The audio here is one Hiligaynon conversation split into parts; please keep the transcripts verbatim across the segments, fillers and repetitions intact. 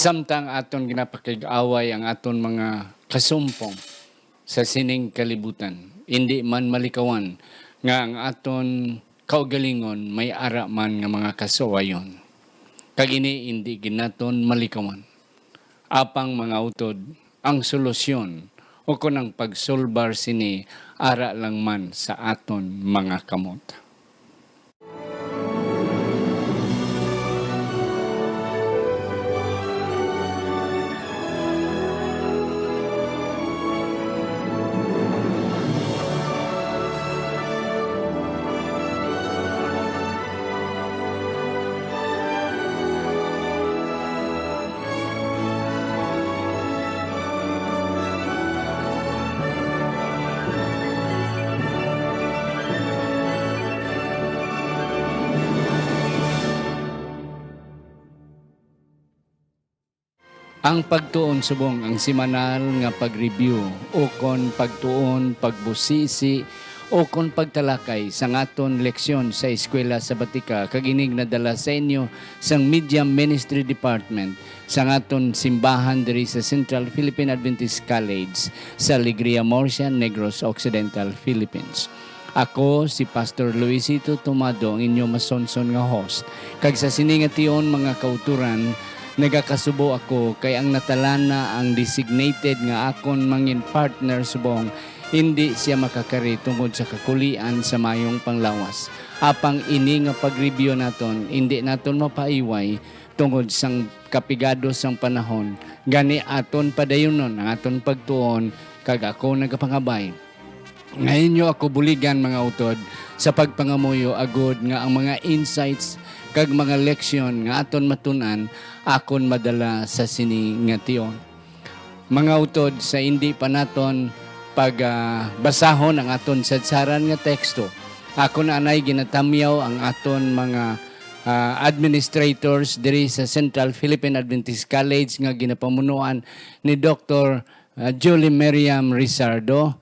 Samtang aton ginapakig-away ang aton mga kasumpong sa sining kalibutan, indi man malikawan nga ang aton kaugalingon may ara man nga mga kasuwayon. Kag ini indi gid naton malikawan. Apang, mga utod, ang solusyon ukon ang pagsulbar sini ara lang man sa aton mga kamot. Ang pagtuon subong ang semanal nga pag-review ukon pagtuon, pagbusisi, ukon pagtalakay sang aton leksyon sa Eskwela Sabatika, kag ini nadala sa inyo sang Media Ministry Department sang aton simbahan diri sa Central Philippine Adventist College sa Alegria Murcia, Negros Occidental, Philippines. Ako si Pastor Luisito Tomado, ang inyo masonson nga host. Kag sa sini nga tion, mga kauturan, nagakasubo ako kay ang natalana, ang designated nga akon mangin partner subong, indi sia makakari tungod sa kakulian sa mayong panglawas. Apang ini nga pag-review naton, indi naton mapaiway tungod sang kapigado sang panahon. Gani, aton padayunon ang aton pagtuon, kag ako nagapangabay nga inyo ako buligan, mga utod, sa pagpangamuyo, agod nga ang mga insights kag mga leksyon nga aton matun-an akon madala sa sini nga tion. Mga utod, sa indi pa naton pag, ah, basahon ang aton sadsaran nga teksto, akon anay ginatamyaw ang aton mga, ah, administrators diri sa Central Philippine Adventist College nga ginapamunuan ni Doktor, ah, Julie Miriam Rizardo,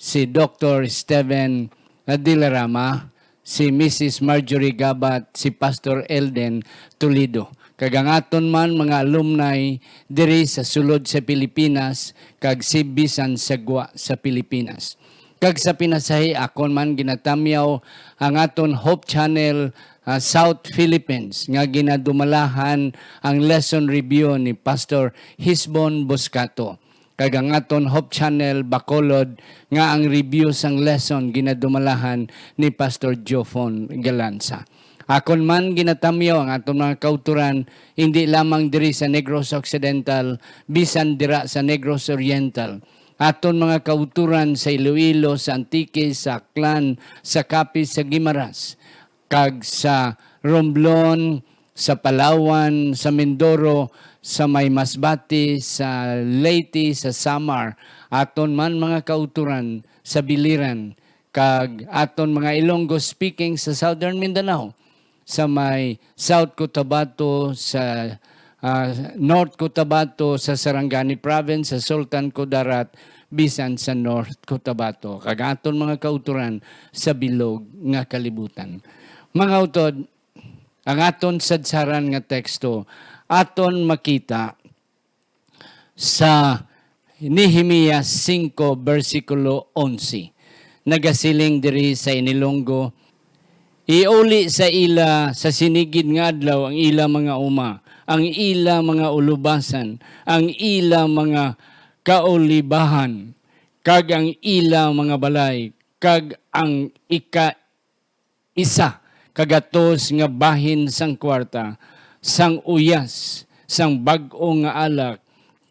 si Doktor Steven Dilarama, si Missus Marjorie Gabat, si Pastor Elden Toledo, kag ang aton man mga alumni diri sa sulod sa Pilipinas kag si bisan sa gwa sa Pilipinas. Kag sa pinasahi, akon man ginatamyaw ang aton Hope Channel, ah, South Philippines, nga ginadumalahan ang lesson review ni Pastor Hisbon Boscato, kag ang aton Hope Channel Bacolod, nga ang review sang lesson ginadumalahan ni Pastor Jofon Galanza. Akon man ginatamyaw ang aton mga kauturan, indi lamang diri sa Negros Occidental, bisan dira sa Negros Oriental. Aton mga kauturan sa Iloilo, sa Antique, sa Aklan, sa Capiz, sa Guimaras, kag sa Romblon, sa Palawan, sa Mindoro, sa may Masbate, sa Leyte, sa Samar, aton man mga kauturan sa Biliran, kag aton mga Ilonggo speaking sa Southern Mindanao, sa may South Cotabato, sa, ah, North Cotabato, sa Sarangani Province, sa Sultan Kudarat, bisan sa North Cotabato, kag aton mga kauturan sa bilog nga kalibutan. Mga utod, ang aton sadsaran nga teksto aton makita sa Nehemias singko, bersikulo onse. Nagasiling diri sa Inilonggo, "Iuli sa ila sa sinigid nga adlaw ang ila mga uma, ang ila mga ulubasan, ang ila mga kaulibahan, kag ang ila mga balay, kag ang ika-, isa ka gatos nga bahin sang kwarta, sang uyas, sang bag-o nga alak,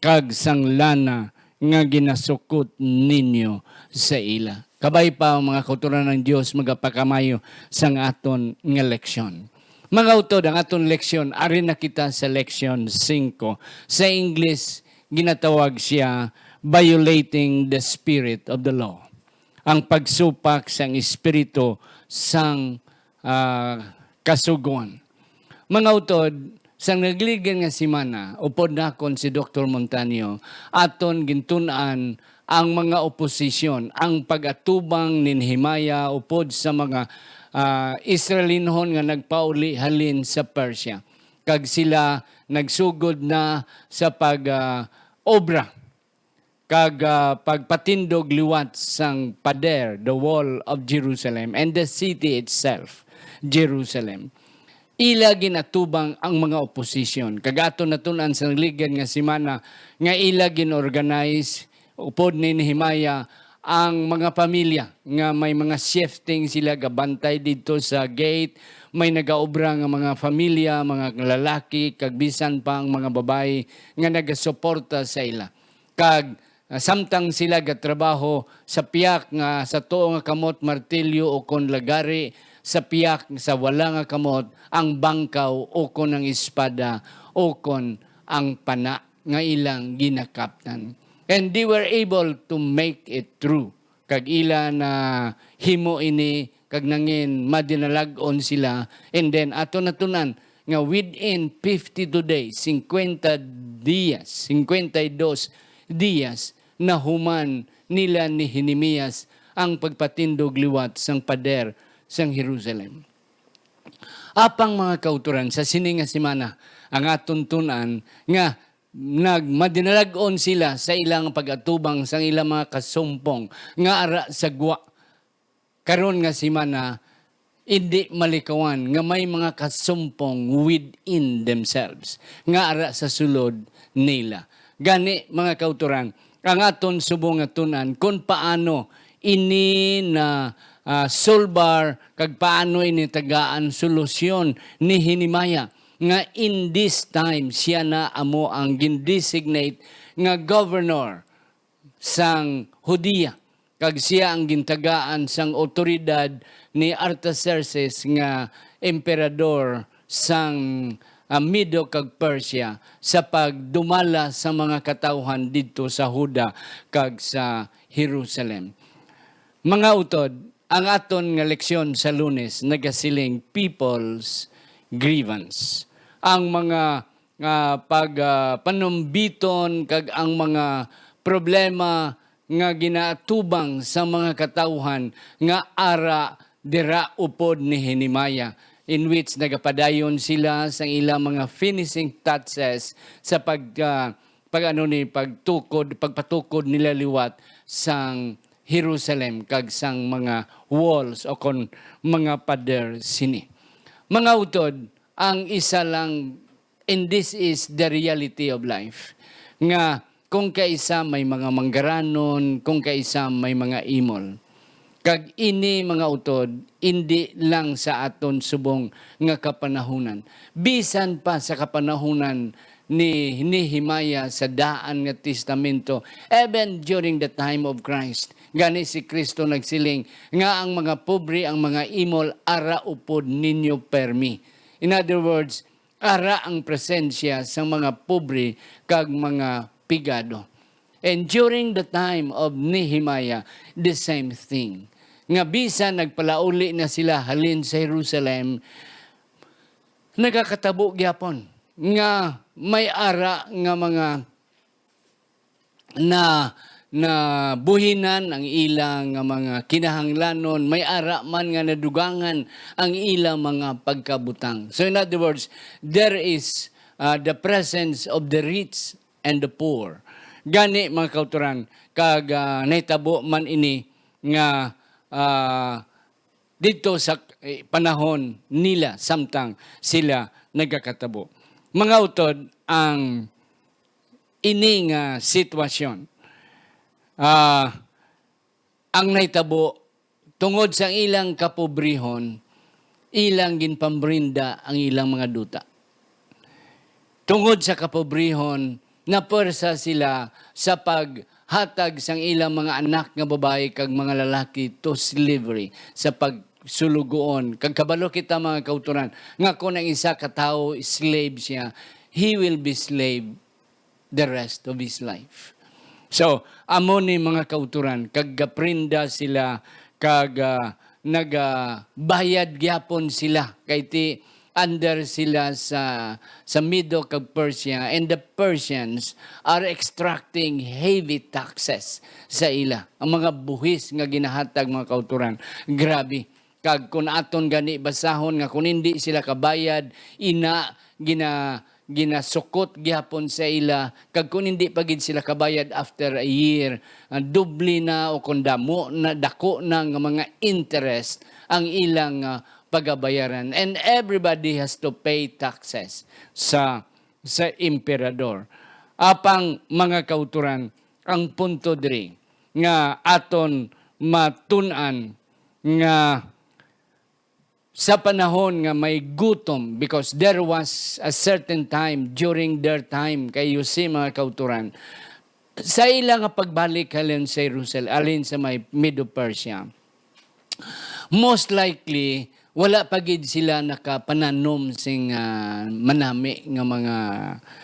kag sang lana nga ginasukot ninyo sa ila." Kabay pa ang mga kauturan ng Dios magapakamayo sang aton nga leksyon. Mga utod, ang aton leksyon, ari na kita sa leksyon singko. Sa Ingles, ginatawag siya violating the spirit of the law, ang pagsupak sang espiritu sang, ah, kasugoan. Mga utod, sang nagligikan nga semana, upod nakon si Doktor Montaño, aton gintun-an ang mga oposisyon, ang pag-atubang ni Nehemiah upod sa mga, ah, Israelinhon nga nagpauli halin sa Persia. kag sila nagsugod na sa pag, ah, obra kag, ah, pagpatindog liwat sang pader, the wall of Jerusalem, and the city itself, Jerusalem. Ila ginatubang ang mga oposisyon. Kag aton natun-an sa nagligad nga semana nga ila gin-organize upod ni Nehemiah ang mga pamilya nga may mga shifting sila gabantay didto sa gate, may nagaobra nga mga pamilya, mga lalaki, kag bisan pa ang mga babayi nga nagasuporta sa ila. Kag, ah, samtang sila gatrabaho sa piyak nga sa tuo nga kamot martilyo ukon lagari, sa piyak sa wala nga kamot ang bangkaw ukon ang espada ukon ang pana nga ilang ginakaptan. And they were able to make it through. Kag ila na himo ini, kag nangin madinalag-on sila. And then, ato natun-an nga within fifty-two days, cincuenta dias, cincuenta y dos dias, nahuman nila ni Nehemias ang pagpatindog liwat sang pader sang Jerusalem. Apang, mga kautoran, sa sini nga semana, ang aton tun-an nga nagmadinalag-on sila sa ilang pag-atubang sang ilang mga kasumpong nga ara sa gwa. Karon nga semana, indi malikawan nga may mga kasumpong within themselves nga ara sa sulod nila. Gani, mga kautoran, ang aton subong nga tun-an kung paano ini na, ah, solbar kag paano ini tagaan solusyon ni Nehemiah nga in this time siya na amo ang gindesignate nga governor sang Judea, kag siya ang gintagaan sang awtoridad ni Artaxerxes nga emperador sang, ah, Medo kag Persia sa pagdumala sa mga katawhan didto sa Juda kag sa Jerusalem. Mga utod, ang aton nga leksyon sa Lunes nagasiling, people's grievance. Ang mga, ah, pag, ah, panumbiton kag ang mga problema nga ginaatubang sa mga katawhan nga ara dira upod ni Nehemiah, in which nagapadayon sila sang ilang mga finishing touches sa pag, ah, pag-ano ni, pagtukod, pagpatukod nila liwat sang Jerusalem kag sang mga walls o kon mga pader sini. Mga utod, ang isa lang, and this is the reality of life, nga kung kaisa may mga manggaranon, kung kaisa may mga imol. Kag ini, mga utod, indi lang sa aton subong nga kapanahunan, bisan pa sa kapanahunan ni Nehemiah sa Daan nga Testamento, even during the time of Christ. Gani, si Cristo nagsiling nga ang mga pobre, ang mga imol, ara upod ninyo permi. In other words, ara ang presensya sang mga pobre kag mga pigado. And during the time of Nehemiah, the same thing. Nga bisan nagpalauli na sila halin sa Jerusalem, nagakatabo gyapon nga may ara nga mga na, nabuhinan ang ila nga mga kinahanglanon, may ara man nga nadugangan ang ila mga pagkabutang. So, in other words, there is, uh, the presence of the rich and the poor. Gani, mga kautoran, kag, ah, nahitabo man ini nga, ah, didto sa, eh, panahon nila samtang sila nagakatabo. Mga utod, ang ini nga sitwasyon, ah, ang nahitabo tungod sa ilang kapobrehon, ilang ginpambrinda ang ilang mga duta. Tungod sa kapobrehon, napuwersa sila sa paghatag sang ilang mga anak nga babayi kag mga lalaki to slavery, sa pagsulugoon. Kag kabalo kita, mga kautoran, nga kon ang isa ka tawo slave siya, he will be slave the rest of his life. So, amo ni, mga kautoran, kag gaprinda sila, kag, ah, nagabayad gyapon sila, kay ti under sila sa, sa Medo kag Persia, and the Persians are extracting heavy taxes sa ila. Ang mga buhis nga ginahatag, mga kautoran, grabe. Kag kun aton gani basahon nga kun hindi sila kabayad, ina gina-, ginasukot gihapon sa ila, kag kun hindi pa gid sila kabayad after a year, ah, doble na o kun damo na, dako na nga mga interest ang ilang, ah, pagabayaran. And everybody has to pay taxes sa, sa emperador. Apang, mga kauturan, ang punto diri nga aton matun-an nga sa panahon nga may gutom, because there was a certain time during their time, kay you see, mga kauturan, sa ila nga pagbalik halin sa Jerusalem, halin sa may Medo-Persia, most likely, wala pa gid sila nakapananom sing, ah, manami nga mga,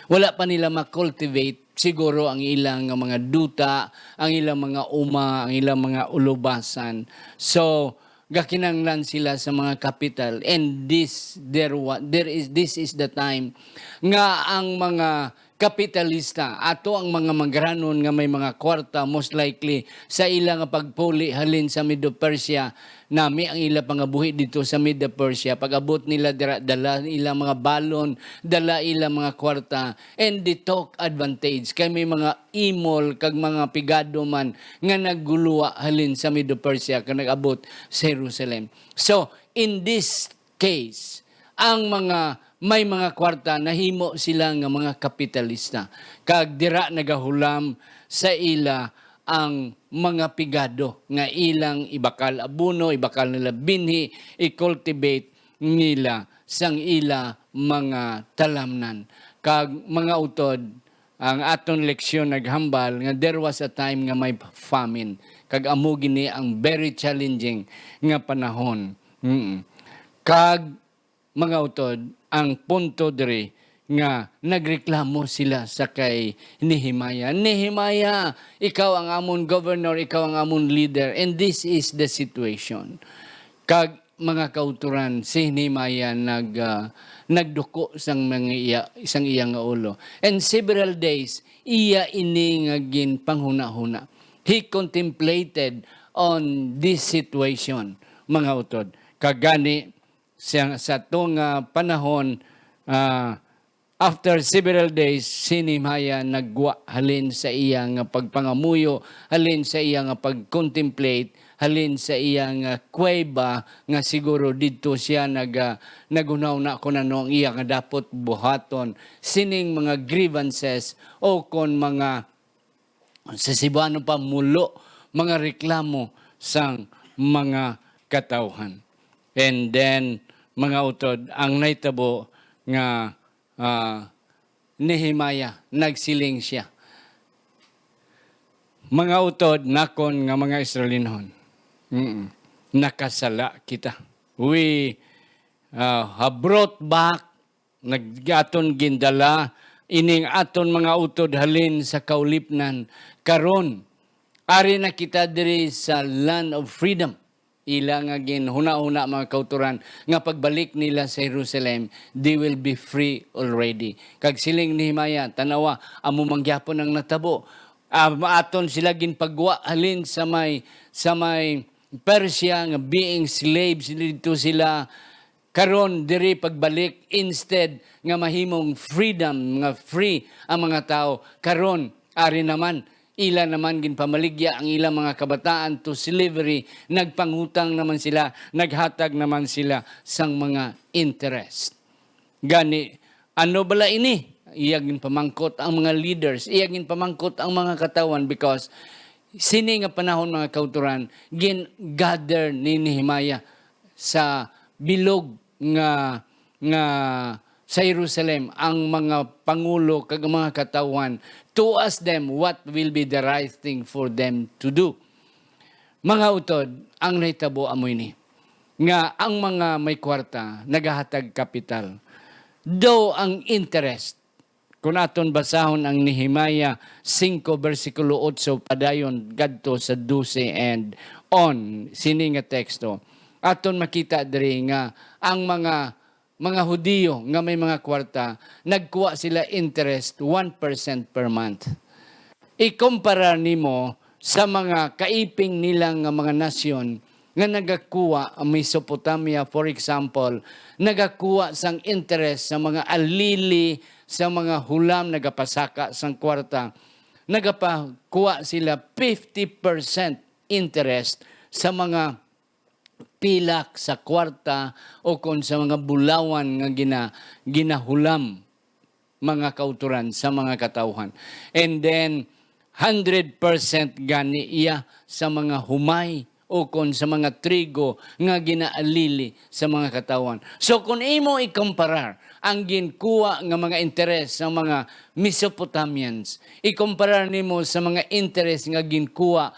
wala pa nila ma-cultivate siguro ang ilang nga mga duta, ang ilang mga uma, ang ilang mga ulubasan. So, gakinahanglan sila sa mga kapital. And this, there wa-, there is, this is the time nga ang mga kapitalista, ato ang mga mangranon nga may mga kwarta, most likely, sa ila nga pagpuli halin sa Medo-Persia, nami ang ila pangabuhi dito sa Medo-Persia. Pag-abot nila dira, dala ila mga balon, dala ila mga kwarta, and they took advantage. Kay may mga imol kag mga pigado man nga nagguluwa halin sa Medo-Persia kag nag-abot sa Jerusalem. So, in this case, ang mga may mga kwarta, nahimo sila nga mga kapitalista, kag dira nagahulam sa ila ang mga pigado nga ilang ibakal abono, ibakal nila binhi, i-cultivate nila sang ila mga talamnan. Kag, mga utod, ang aton leksyon naghambal nga there was a time nga may famine, kag amo gini ang very challenging nga panahon. Mm. Kag, mga utod, ang punto diri nga nagreklamo sila sa kay Nehemiah, "Nehemiah, ikaw ang amon governor, ikaw ang amon leader, and this is the situation." Kag, mga kauturan, si Nehemiah nag, ah, nagduko sang mga iya, sang iya nga ulo. And several days, iya ini nga ginpanghunahuna. He contemplated on this situation, mga utod. Kag gani, sa, sa ato nga panahon, ah, after several days, si Nehemiah naggwa halin sa iya nga pagpangamuyo, halin sa iya nga pag-contemplate, halin sa iya nga kuweba, nga siguro didto siya nag-, ah, naghunahuna kon ano ang iya nga dapat buhaton, sining mga grievances o kon mga, sa Cebuano pa, mulo, mga reklamo sang mga katawhan. And then, mga utod, ang nahitabo nga, ah, Nehemiah, nagsiling siya, "Mga utod nakon nga mga Israelinhon, mm, nakasala kita. We, ah, have brought back, nag-, aton gindala ining aton mga utod halin sa kaulipnan. Karon, ari na kita diri sa land of freedom." Ila nga ginhunahuna, mga kauturan, nga pagbalik nila sa Jerusalem, they will be free already. Kag siling ni Nehemiah, "Tanawa, amo man gyapon ang natabo. Ah, aton sila ginpagwa halin sa may, sa may Persia, nga being slaves didto sila. Karon, diri pagbalik, instead nga mahimong freedom, nga free ang mga tawo, karon, ari naman, ila naman ginpamaligya ang ilang mga kabataan to slavery, nagpangutang naman sila, naghatag naman sila sang mga interest." Gani, ano bala ini? Iya ginpamangkot ang mga leaders, iya ginpamangkot ang mga katawhan, because sini nga panahon, mga kauturan, gin-gather ni Nehemiah sa bilog nga, nga sa Jerusalem ang mga pangulo kag ang mga katawhan to ask them what will be the right thing for them to do. Mga utod, ang nahitabo amo ini, nga ang mga may kwarta nagahatag kapital, daw ang interest, kung aton basahon ang Nehemiah singko, bersikulo otso padayon kadto sa dose and on, sini nga teksto, aton makita diri nga ang mga, mga Hudiyo nga may mga kwarta nagkuha sila interest one percent per month. Ikumparar nimo sa mga kaiping nila nga mga nasyon nga nagakuha ang Mesopotamia, for example, nagakuha sang interest sa mga alili, sa mga hulam, nagapasaka sang kwarta, nagapakuha sila fifty percent interest sa mga pilak sa kwarta o kon sa mga bulawan nga gina-, ginahulam, mga kauturan, sa mga katawhan. And then, hundred percent gani iya sa mga humay o kon sa mga trigo nga ginaalili sa mga katawhan. So, kung imo ikomparar ang ginkuha nga mga interes sa mga Mesopotamians, ikomparar nimo sa mga interes nga ginkuha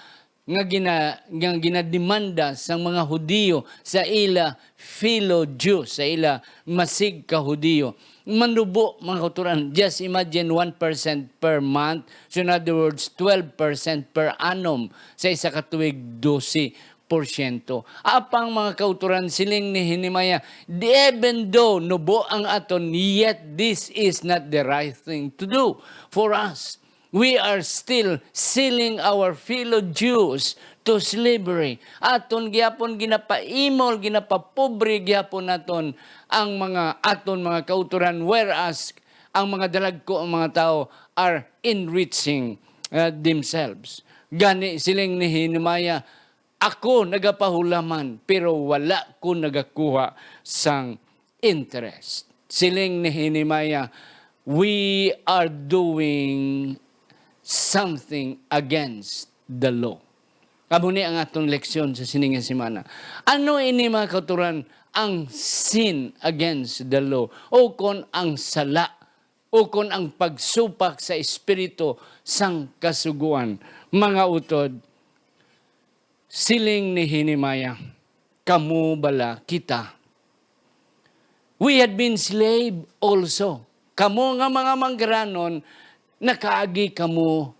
nga gina-, nga ginademanda sang mga Hudiyo sa ila fellow Jew, sa ila masig ka Hudiyo. Manubo, mga kauturan, just imagine one percent per month. So, in other words, twelve percent per annum sa isa ka tuig, dose porsyento. Apang, mga kauturan, siling ni Nehemiah, "Even though nubo ang aton, yet this is not the right thing to do for us. We are still selling our fellow Jews to slavery." Aton gyapon ginapaimol, ginapapobre gyapon naton ang mga aton mga kauturan, whereas ang mga dalagko, ang mga tawo are enriching, uh, themselves. Gani, siling ni Nehemiah, "Ako nagapahulaman, pero wala ko nagakuha sang interest." Siling ni Nehemiah, "We are doing something against the law." Amo ni ang aton leksyon sa sini nga semana. Ano ini, mga kauturan, ang sin against the law, o kon ang sala, o kon ang pagsupak sa espiritu sang Kasugoan? Mga utod, siling ni Nehemiah, "Kamo bala, kita, we had been slave also. Kamo nga mga manggaranon, nakaagi kamo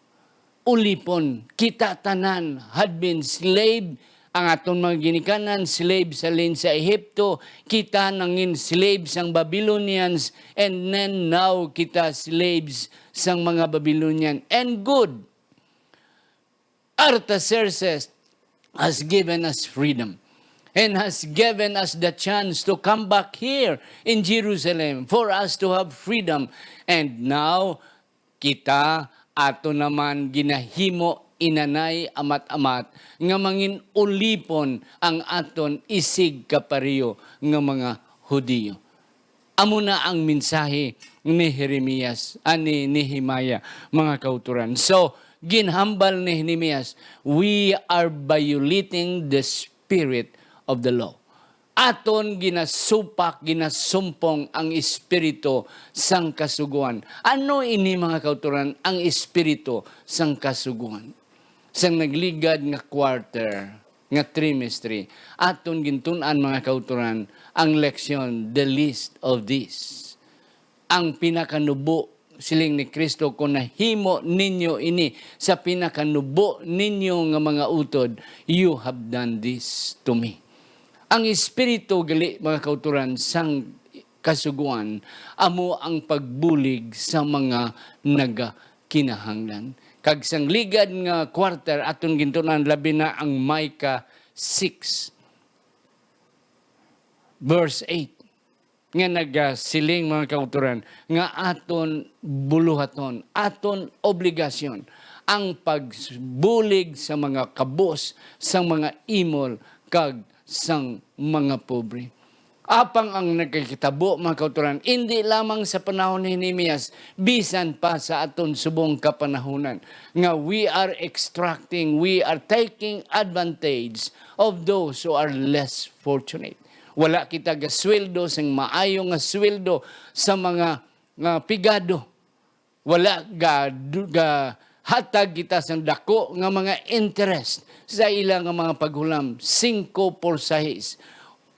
ulipon. Kita tanan had been slave, ang aton mga ginikanan, slave sa lin sa Ehipto. Kita nangin slave sang Babylonians, and then now kita slaves sang mga Babylonian. And good, Artaxerxes has given us freedom and has given us the chance to come back here in Jerusalem for us to have freedom. And now, kita ato naman ginahimo inanay amat-amat nga mangin-ulipon ang aton isig kapareho nga mga Hudiyo." Amo na ang mensahe ni Jeremias, ah, ni Nehemiah, mga kauturan. So, ginhambal ni Jeremias, "We are violating the spirit of the law." Aton ginasupak, ginasumpong ang espiritu sang Kasugoan. Ano ini, mga kauturan, ang espiritu sang Kasugoan? Sang nagligad nga quarter, nga trimestre, aton gintun-an, mga kauturan, ang leksyon, the least of these. Ang pinakanubo, siling ni Kristo, "Kung nahimo ninyo ini sa pinakanubo ninyo nga mga utod, you have done this to me." Ang espiritu gali, mga kauturan, sang Kasugoan amo ang pagbulig sa mga nagakinahanglan. Kag sang ligad nga quarter, aton gintun-an, labi na ang Micah six, verse eight, nga nagasiling, mga kauturan, nga aton buluhaton, aton obligasyon ang pagbulig sa mga kabos, sa mga imol, kag sang mga pobre. Apang ang nagakitabo, mga kauturan, indi lamang sa panahon ni Nehemias, bisan pa sa aton subong kapanahunan, nga we are extracting, we are taking advantage of those who are less fortunate. Wala kita gasweldo sing maayo nga sweldo sa mga, nga pigado. Wala ga-, gahatag kita sang dako nga mga interest sa ila nga mga paghulam, singko por sais.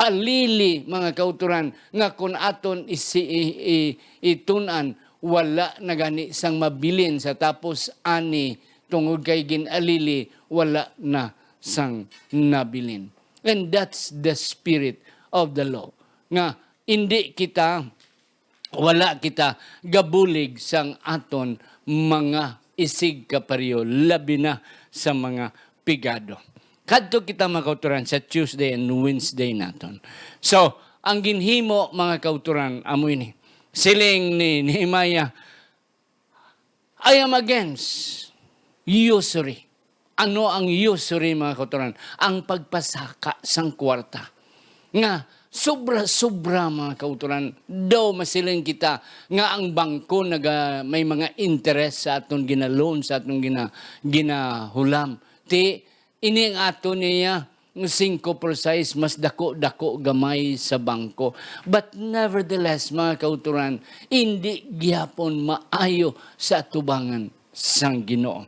Alili, mga kauturan, nga kun aton isi-, i-, i-, itun-an, wala na gani sang mabilin sa tapos ani, tungod kay gin-alili, wala na sang nabilin. And that's the spirit of the law. Nga indi kita wala kita gabulig sang aton mga isig kapareho, labi na sa mga pigado. Kadto kita, mga kauturan, sa Tuesday and Wednesday naton. So, ang ginhimo, mga kauturan, amo ini. Siling ni Nehemiah, "I am against usury." Ano ang usury, mga kauturan? Ang pagpasaka sang kwarta. Nga, sobra-sobra, mga kauturan. Daw masiling kita nga ang bangko naga, may mga interest sa aton gina-loan, sa aton gina-, ginahulam. Ti, ini ang ato niya, singko por sais, mas dako-dako gamay sa bangko. But nevertheless, mga kauturan, indi gyapon maayo sa atubangan sang Ginoo.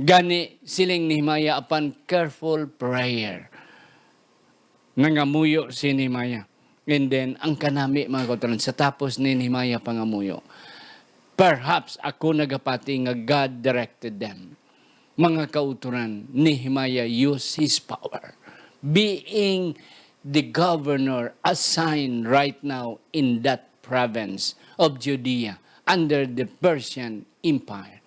Gani, siling ni Nehemiah, upon careful prayer, nangamuyo si Nehemiah. And then, ang kanami, mga kauturan, sa tapos ni Nehemiah pangamuyo, "Perhaps ako nagapati nga God directed them." Mga kauturan, Nehemiah used his power, being the governor assigned right now in that province of Judea under the Persian Empire.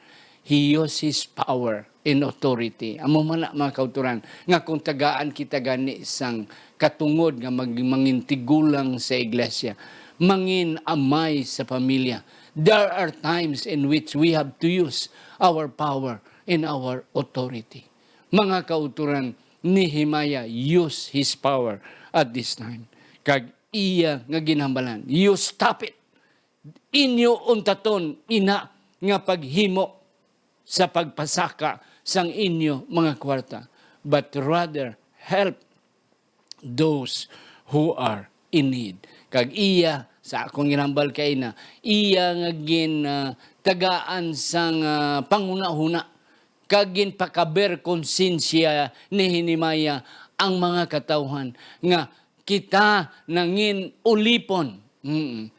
He used his power and authority. Amo man na, mga kauturan, nga kung tagaan kita gani sang katungod nga mag-, mangintigulang sa iglesia, mangin amay sa pamilya, there are times in which we have to use our power and our authority. Mga kauturan, Nehemiah used his power at this time. Kag iya nga ginhambalan, "You stop it. Inyo untaton ina nga paghimo sa pagpasaka sang inyo mga kwarta, but rather help those who are in need." Kag iya, sa akong ginhambal kaina, iya nga gin, ah, tagaan sang, ah, panghunahuna, kag ginpakaber konsyensya ni Nehemiah ang mga katawhan nga kita nangin ulipon. Mm.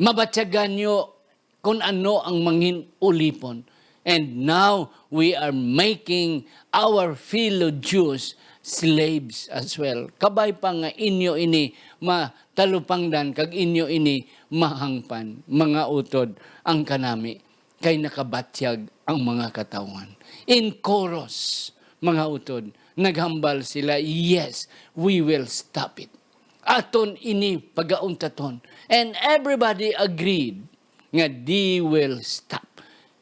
Mabatyagan nyo kon ano ang mangin ulipon. And now we are making our fellow Jews slaves as well. Kabay pa nga inyo ini matalupangdan kag inyo ini mahangpan, mga utod, ang kanami, kay nakabatyag ang mga katawhan. In chorus, mga utod, naghambal sila, "Yes, we will stop it. Aton ini pagauntaton." And everybody agreed nga they will stop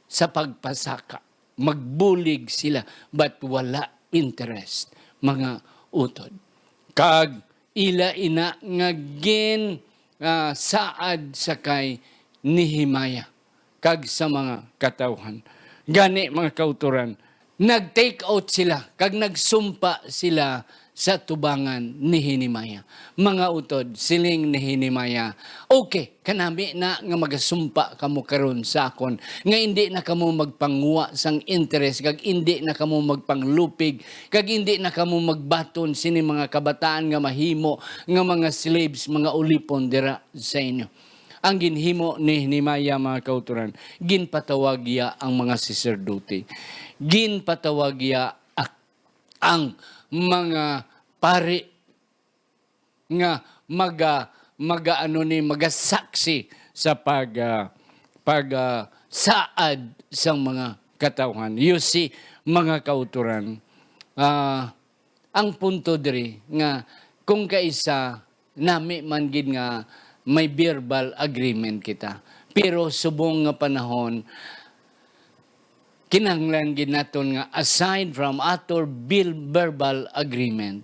sa pagpasaka. Magbulig sila, but wala interest, mga utod. Kag ila ina nga gin, ah, saad sa kay Nehemiah kag sa mga katawhan. Gani, mga kauturan, nag-take out sila kag nagsumpa sila sa tubangan ni Nehemiah. Mga utod, siling ni Nehemiah, "Okay, kanami na nga magasumpa kamo karon sa akon, nga indi na kamo magpanguha sang interes, kag indi na kamo magpanglupig, kag indi na kamo magbaton sini mga kabataan nga mahimo nga mga slaves, mga ulipon dira sa inyo." Ang ginhimo ni Nehemiah, mga kauturan, ginpatawag iya ang mga saserdote. Ginpatawag iya ak-, ang mga pari nga maga-, maga-, ano ni, magasaksi sa pag, ah, pag, ah, saad sang mga katawhan. You see, mga kauturan, ah, ang punto diri nga kung kaisa nami man gid nga may verbal agreement kita, pero subong nga panahon, kinahanglan gid naton nga aside from ato bil-, verbal agreement,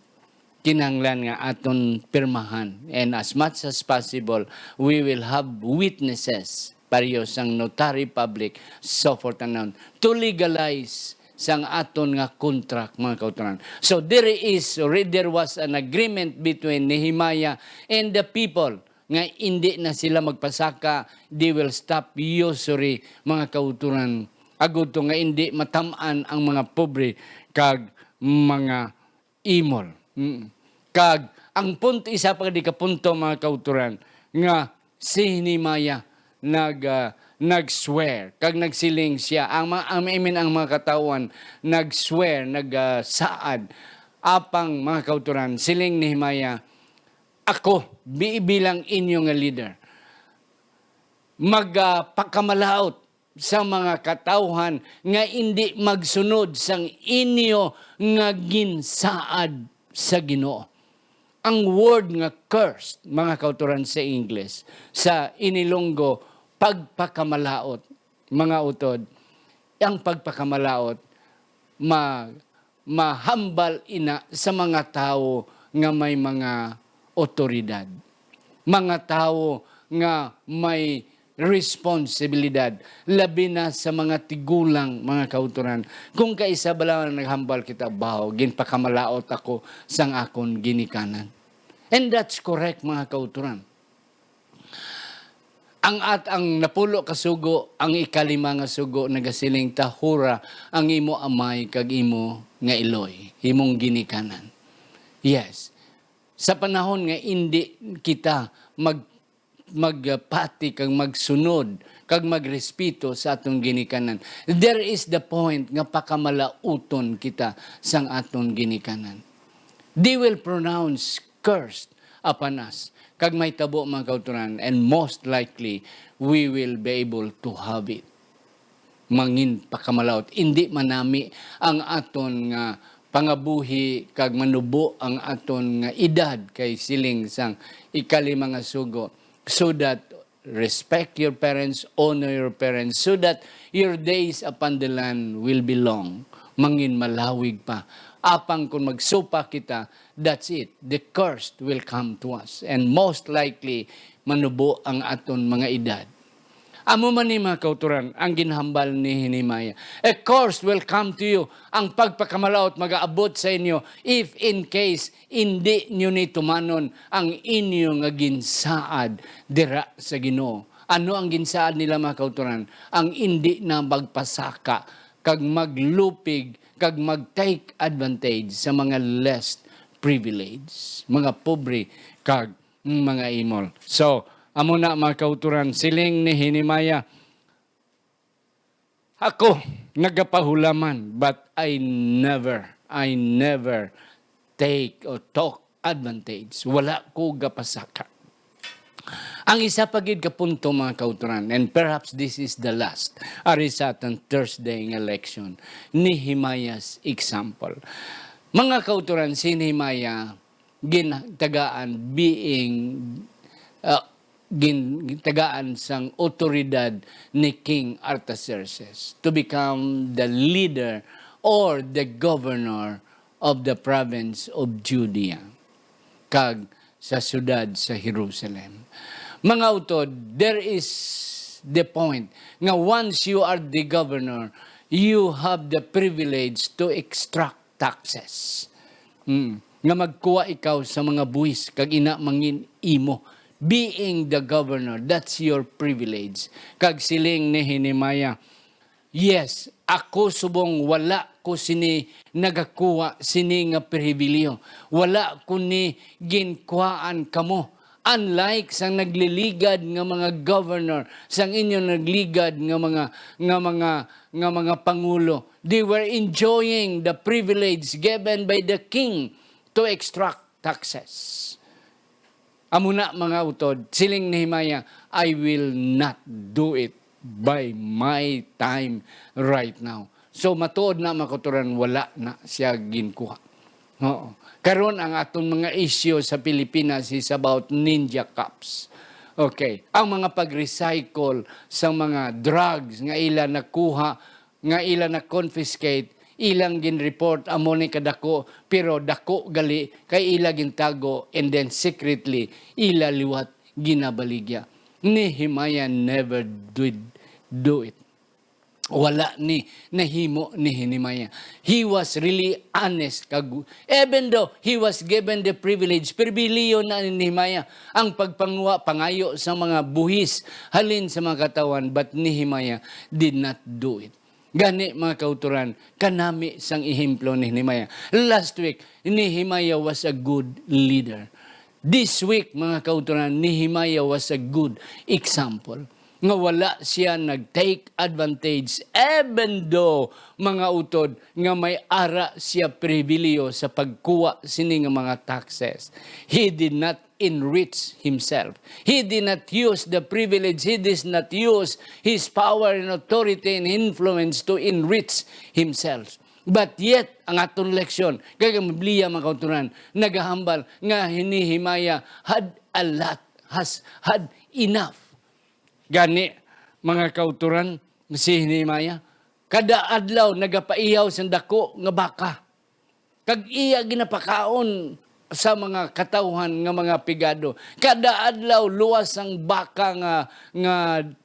kinahanglan nga aton pirmahan. And as much as possible, we will have witnesses, pareho sang notary public, so forth and on, to legalize sang aton nga contract, mga kauturan. So, there is, there was an agreement between Nehemiah and the people nga indi na sila magpasaka, they will stop usury, mga kauturan, agud to nga indi matam-an ang mga pobre kag mga imol. Mm. Kag ang punto, isa pa di ka punto, mga kauturan, nga si Nehemiah nag, ah, nag-swear, kag nagsiling siya, ang mga, ang, I mean, ang mga katawhan nag-swear, nag, ah, saad, apang, mga kauturan, siling ni Nehemiah, "Ako, bi-, bilang inyo nga leader, mag, ah, pakamalaut sa mga katawhan nga indi magsunod sang inyo nga ginsaad sa Ginoo. Ang word nga cursed, mga kauturan, sa English, sa inilunggo, pagpakamalaot, mga utod, ang pagpakamalaot ma-, mahambal ina sa mga tawo nga may mga otoridad, mga tawo nga may responsibilidad, labi na sa mga tigulang, mga kauturan. Kung kaisa bala nga naghambal kita, "Baho, ginpakamalaot ako sang akon ginikanan." And that's correct, mga kauturan. Ang at ang napulo ka sugo, ang ikalima nga sugo nagasiling, "Tahura ang imo amay kag imo nga iloy, imong ginikanan." Yes. Sa panahon nga indi kita mag-, magpati kag magsunod kag magrespeto sa aton ginikanan, there is the point nga pakamalaoton kita sang aton ginikanan. They will pronounce curse upon us. Kag may tabo, mga kauturan, and most likely, we will be able to have it. Mangin pakamalaot. Indi manami ang aton nga pangabuhi kag manubo ang aton nga edad, kay siling sang ikalima nga sugo, so that respect your parents, honor your parents, so that your days upon the land will be long. Mangin malawig pa. Apang kung magsupak kita, that's it. The curse will come to us. And most likely, manubo ang aton mga edad. Amo man ni, mga kauturan, ang ginhambal ni Nehemiah. "A curse will come to you." Ang pagpakamalaot magaabot sa inyo if in case indi nyo ni tumanon ang inyo nga ginsaad dira sa Ginoo. Ano ang ginsaad nila, mga kauturan? Ang indi na magpasaka kag maglupig kag mag-take advantage sa mga less privilege, mga pobre kag mga imol. So, amo na, mga kauturan, siling ni Nehemiah, "Ako nagapahulaman, but I never, I never take or took advantage." Wala ko gapasaka. Ang isa pa gid ka punto, mga kauturan, and perhaps this is the last, ari sa atong Thursday nga leksyon, Nehemiah's example. Mga kauturan, si Nehemiah gintagaan being, uh, gin-, gintagaan sang otoridad ni King Artaxerxes to become the leader or the governor of the province of Judea, kag sa siyudad sa Jerusalem. Mga utod, there is the point nga once you are the governor, you have the privilege to extract taxes. Mm. Nga magkuha ikaw sa mga buhis, kag ina mangin imo. Being the governor, that's your privilege. Kag siling ni Nehemiah, "Yes, ako subong wala ko sini nagakuha sini nga pribilehiyo. Wala ko ni ginkuhaan kamo." Unlike sa nagliligad nga mga governor, sang inyo nagligad nga mga, nga mga, nga mga pangulo, they were enjoying the privilege given by the king to extract taxes. Amo na, mga utod, siling ni Nehemiah, "I will not do it by my time right now." So, matuod na, mga kauturan, wala na siya ginkuha. Oo. Karon, ang aton mga issue sa Pilipinas is about ninja cops. Okay. Ang mga pag-recycle sa mga drugs nga ila nakuha, nga ila na-confiscate, ilang gin-report, amo ni kadako, pero dako gali kay ila gintago, and then secretly, ila liwat ginabaligya. Nehemiah never did do it. Wala ni nahimo ni Nehemiah. He was really honest, kag even though he was given the privilege, pribiliyo na ni Nehemiah ang pagpanguha, pangayo sa mga buhis halin sa mga katawhan, but Nehemiah did not do it. Gani, mga kauturan, kanami sang ehemplo ni Nehemiah. Last week, Nehemiah was a good leader. This week, mga kauturan, Nehemiah was a good example nga wala siya nag-take advantage, even though, mga utod, nga may ara siya pribiliyo sa pagkuha sini nga mga taxes. He did not enrich himself. He did not use the privilege, he did not use his power and authority and influence to enrich himself. But yet, ang aton leksyon, kay ang Biblia, mga kauturan, nagahambal nga ni Nehemiah had a lot, has, had enough. Gani, mga kauturan, si Nehemiah, kada adlaw nagapaihaw sang dako nga baka. Kag iya ginapakaon sa mga katawhan nga mga pigado. Kada adlaw, luwas sang baka nga, nga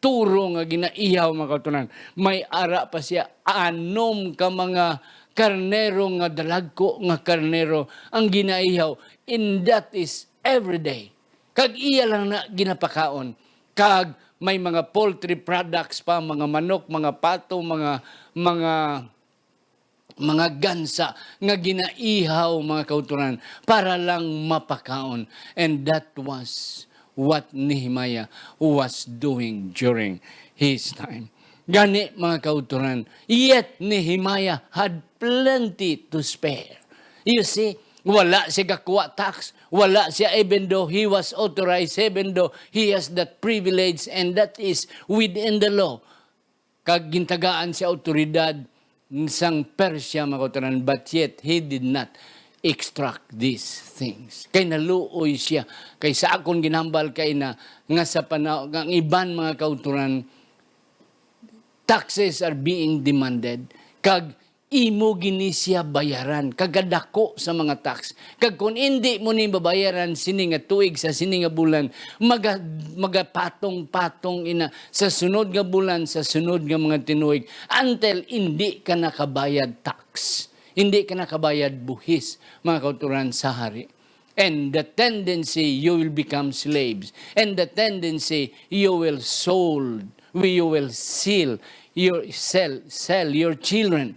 turo nga ginaihaw, mga kauturan. May ara pa siya anom ka mga karnero nga dalagko nga karnero ang ginaihaw. And that is every day. Kag iya lang na ginapakaon. Kag may mga poultry products pa, mga manok, mga pato, mga, mga, mga gansa nga ginaihaw, mga kauturan, para lang mapakaon. And that was what Nehemiah was doing during his time. Gani, mga kauturan, yet Nehemiah had plenty to spare. You see, wala siya gakuha tax, wala siya, even though he was authorized, even though he has that privilege, and that is within the law. Kag gintagaan siya awtoridad sang Persia, mga kauturan, but yet he did not extract these things. Kay naluoy siya. Kay sa akon ginhambal kay na nga sa panaw, nga ang iban, mga kauturan, taxes are being demanded, kag imo gini siya bayaran, kag kadako sa mga tax. Kag kon indi mo ni mabayaran sini nga tuig sa sini nga bulan, maga-, magapatong-patong ina sa sunod nga bulan, sa sunod nga mga tinuig, until indi ka nakabayad tax, indi ka nakabayad buhis, mga kauturan, sa hari. And the tendency, you will become slaves. And the tendency, you will sold, you will sell your, sell, sell your children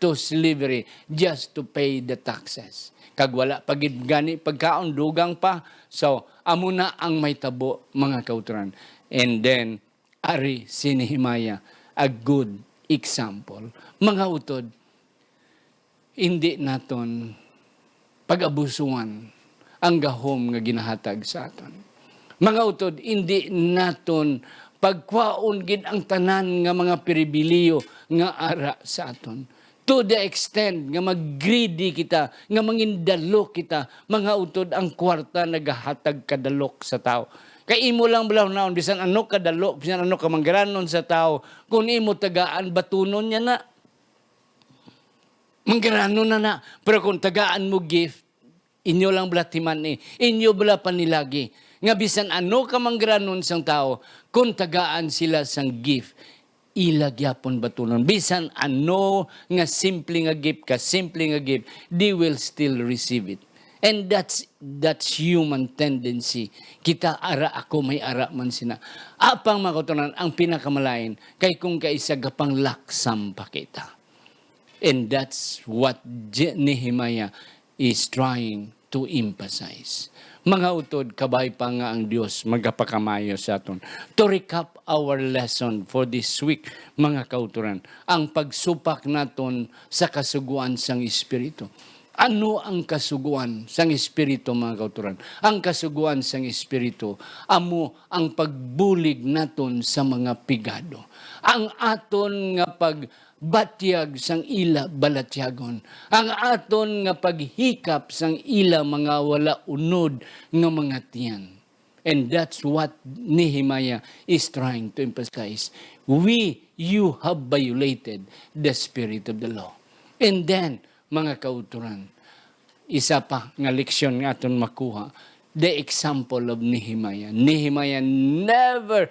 to slavery just to pay the taxes. Kag wala pa gid gani pagkaon, dugang pa. So, amo na ang mahitabo, mga kauturan. And then, ari si Nehemiah, a good example. Mga utod, hindi naton pag-abusuhan ang gahom nga ginahatag sa aton. Mga utod, hindi naton pagkwaon gid ang tanan nga mga pribiliyo nga ara sa aton. To the extent nga mag-greedy kita, nga mangindalok kita, mga utod, ang kwarta nagahatag kadalok sa tawo. Kay imo lang bala naon, bisan ano kadalok, bisan ano kamanggaranon sa tawo, kung imo tagaan, batunon niya na. Manggaranon na na. Pero kung tagaan mo gift, inyo lang bala timan-i, inyo bala panilagi, nga bisan ano ka manggaranon sang tawo, kung tagaan sila sang gift, ila gyapon batunon. Bisan ano nga simple nga gift, ka simple nga gift, they will still receive it. And that's, that's human tendency. Kita ara ako, may ara man sina. Apang, mga kauturan, ang pinakamalain, kay kung kaisa gapanglaksam pa kita. And that's what Je-, Nehemiah is trying to emphasize. Mga utod, kabay pa nga ang Dios magapakamayo sa aton. To recap our lesson for this week, mga kauturan, ang pagsupak naton sa kasugoan sang Espiritu. Ano ang kasugoan sang Espiritu, mga kauturan? Ang kasugoan sang Espiritu amo ang pagbulig naton sa mga pigado. Ang aton nga pag batyag sang ila balatyagon, ang aton nga paghikap sang ila mga wala unod nga mga tiyan. And that's what Nehemiah is trying to emphasize. We, you have violated the spirit of the law. And then, mga kauturan, isa pa nga leksyon nga aton makuha, the example of Nehemiah. Nehemiah never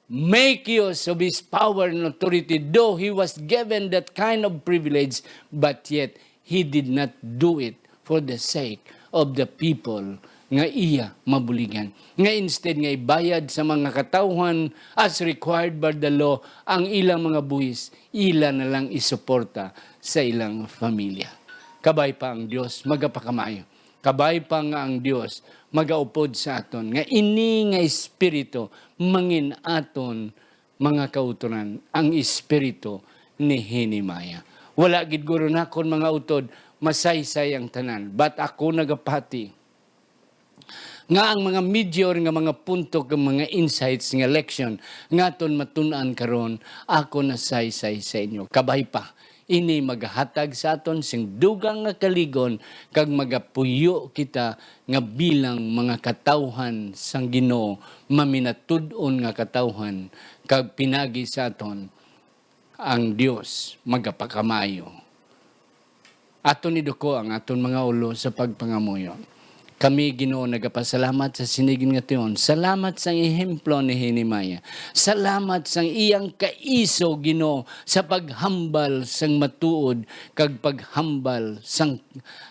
make use of his power and authority, though he was given that kind of privilege, but yet he did not do it for the sake of the people nga iya mabuligan. Nga instead nga ibayad sa mga katawhan as required by the law ang ilang mga buhis, ila na lang isuporta sa ilang pamilya. Kabay pa ang Dios magapakamayo. Kabay pa nga ang Dios magaupod sa aton, nga ini nga espiritu mangin-aton, mga kauturan, ang espiritu ni Nehemiah. Wala gid guro nakon, mga utod, masaysay ang tanan, but ako nagapati nga ang mga major nga mga punto kag mga insights nga leksyon nga aton matun-an karon, ako nasaysay sa inyo. Kabay pa, ini magahatag sa aton sing dugang nga kaligon kag magapuyo kita nga bilang mga katawhan sang Ginoo, maminatud-on nga katawhan, kag pinagi sa aton ang Dios magapakamaayo. Aton iduko ang aton mga ulo sa pagpangamuyo. Kami, Ginoo, nagapasalamat sa sining nga tion. Salamat sang ehemplo ni Nehemiah. Salamat sang iyang kaiso, Ginoo, sa paghambal sang matuod kag paghambal sang,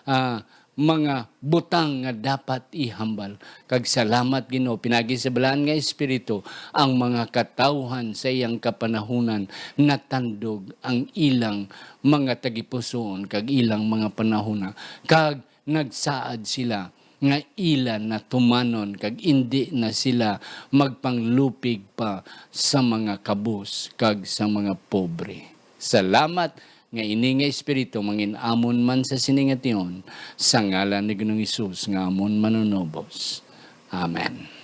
ah, mga butang nga dapat ihambal. Kag salamat, Ginoo, pinagi sa Balaan nga Espiritu, ang mga katawhan sa iyang kapanahunan natandog ang ilang mga tagipusoon kag ilang mga panahona, kag nagsaad sila nga ila na tumanon kag indi na sila magpanglupig pa sa mga kabus kag sa mga pobre. Salamat nga ini nga Espiritu mangin-amon man sa sini nga tion, sa ngalan ni Ginoong Hesus nga amon Manunubos. Amen.